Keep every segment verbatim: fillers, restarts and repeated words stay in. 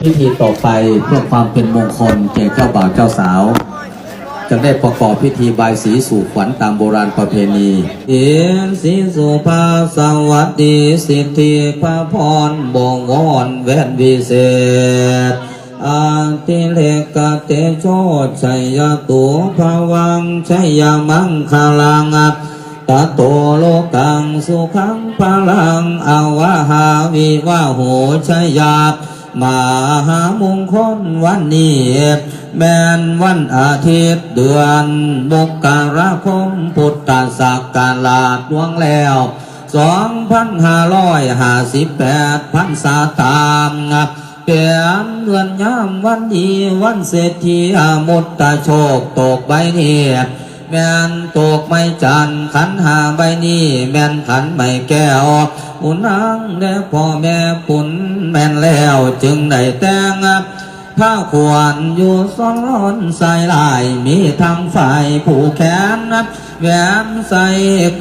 พิธีต่อไปเพื่อความเป็นมงคลแก่เจ้าบ่าวเจ้าสาว จะได้ประกอบพิธีบายสีสู่ขวัญตามโบราณประเพณี ศีลสีสุภาสวัสดีสิทธิพระพรบ่งวอนแว่นวิเศษ อติเลกเตโชชัยยะตูพวังชัยมังคลัง ตะโตโลกังสุขังพลังอวหาวิวาโหชยา มหามงคลวันนี้ แม่นวันอาทิตย์เดือนมกราคมพุทธศักราชล่วงแล้วสองพันห้าร้อยห้าสิบแปด พรรษาตาม เปลี่ยนเดือนยามวันดีวันเศรษฐีอมุตตโชคตกใบนี้ แม่นตกไม้จันทร์ขันห้าใบนี้แม่นขันไม้แก้ว อุนางและพ่อแม่ปุนแม่นแล้วจึงได้แต่ง ผ้าขวัญอยู่ซ้อนสายลายมีทั้งฝ่ายผู้แขน แหวนใส่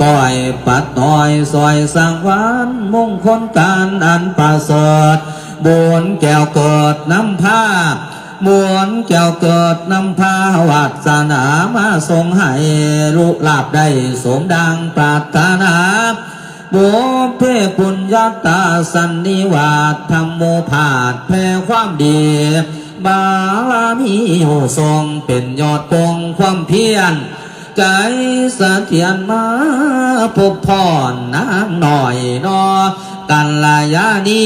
ก้อยปัดน้อยซอยสังวานมงคลการอันประเสริฐ บุญแก้วเกิดนำพา บุญแก้วเกิดนำพาวาสนามาส่งให้ลุลาบได้สมดังปรารถนา บุพเพปุญญาตาสันนิวาสธรรมโมภาสแผ่ความดี บารมีอยู่ทรงเป็นยอดปงความเพียร ใจเสถียรมาพบพ่อนางหน่อยนอ กัลยาณี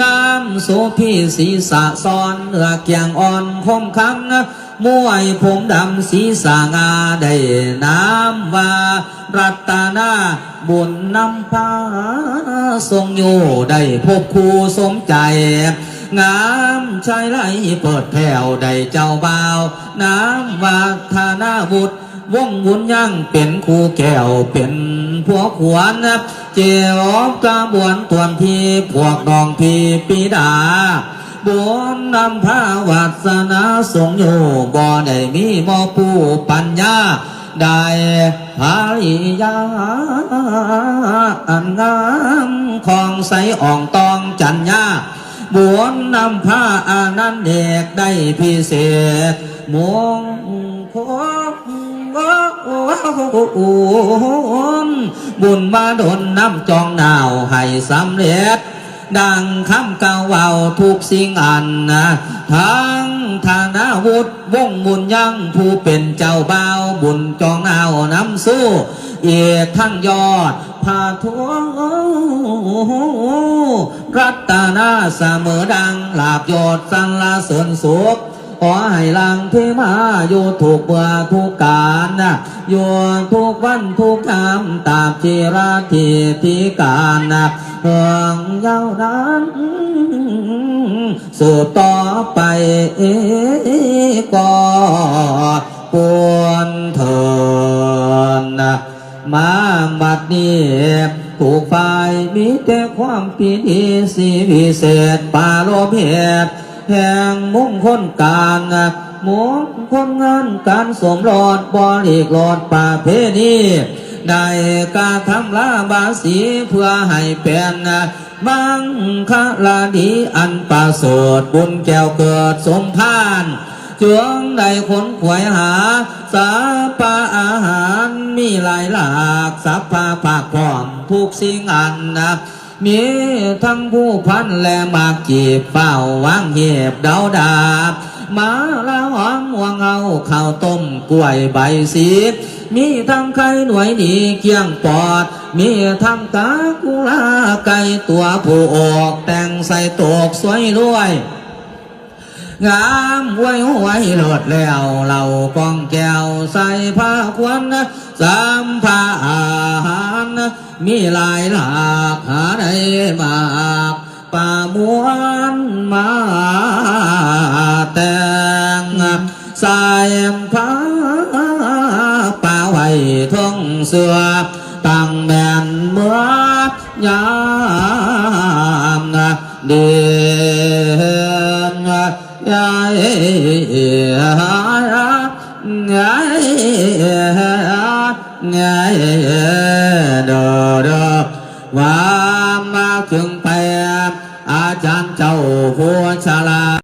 งามโสภีศีสะซ้อนเนื้อเกียงอ่อนคมคำ มวยผมดำสีสง่าได้นามว่ารัตนาบุญนำพาทรงอยู่ได้พบคู่สมใจ งามชายไหลเปิดแถวได้เจ้าบ่าว นามวัฒนาวุฒิวงศ์บุญยังเป็นคู่แก้วเป็นผัวขวัญ เจียวกระบวนตวนที่พวกน้องพี่ปีดา บุญนำพาวาสนาสงอยู่บ่ได้มีหมอผู้ปัญญา ได้ภริยาอันงามของใสอ่องตองจัญญา บุญนำพาอานันเอกได้พิเศษมงคล บุญมาดลนำจองหนาวให้สำเร็จ ดังคำกล่าวเว้าทุกสิ่งอันนะ ทั้งธนวุฒิวงศ์บุญยังผู้เป็นเจ้าบ่าวบุญจองเอานำสู้ อีกทั้งยอดพาทุรัตนาเสมอดังลาบยอดสรรเสริญสุข ขอให้หลังที่มาอยู่ทุกเมื่อทุกกาลนะ อยู่ทุกวันทุกยามตามที่ราตรีที่กาลนะ เฮืองยาวนาน สืบต่อไปก็ควรเทินนะ มาบัดนี้ทุกฝ่ายมีแต่ความปีดีสีวิเศษปาโลมเหตุแห่งมงคลการนะ มงคลงานการสมรสบริกรสประเพณี ได้กระทำลาบาสีเพื่อให้เป็น มังคลาดีอันประเสริฐบุญแก้วเกิดสมภาร จวงได้ขนขวายหา สาปะอาหารมีหลายหลาก สัพพะผักพร้อมทุกสิ่งอันนะ มีทั้งผู้พันและหมากจีบเฝ้าวางเหีบเดาดาบ มาละหอมห่วงเอาข้าวต้มกล้วยใบสี มีทั้งไข่หน่วยดีเกลี้ยงปอด มีทั้งกากุลาไก่ตัวผู้ออก แต่งใส่ตกสวยรวย งามไว้ไว้เลิศแล้ว เหล่ากองแก้วใส่ผ้าควัน สามผ้าอาหาร มีหลายหลากหาได้มาก ประมวลมาแต่ง สายผ้าป่าไว้ทงเสื้อ ตั้งแม่นเมื่อยามเดือนยาย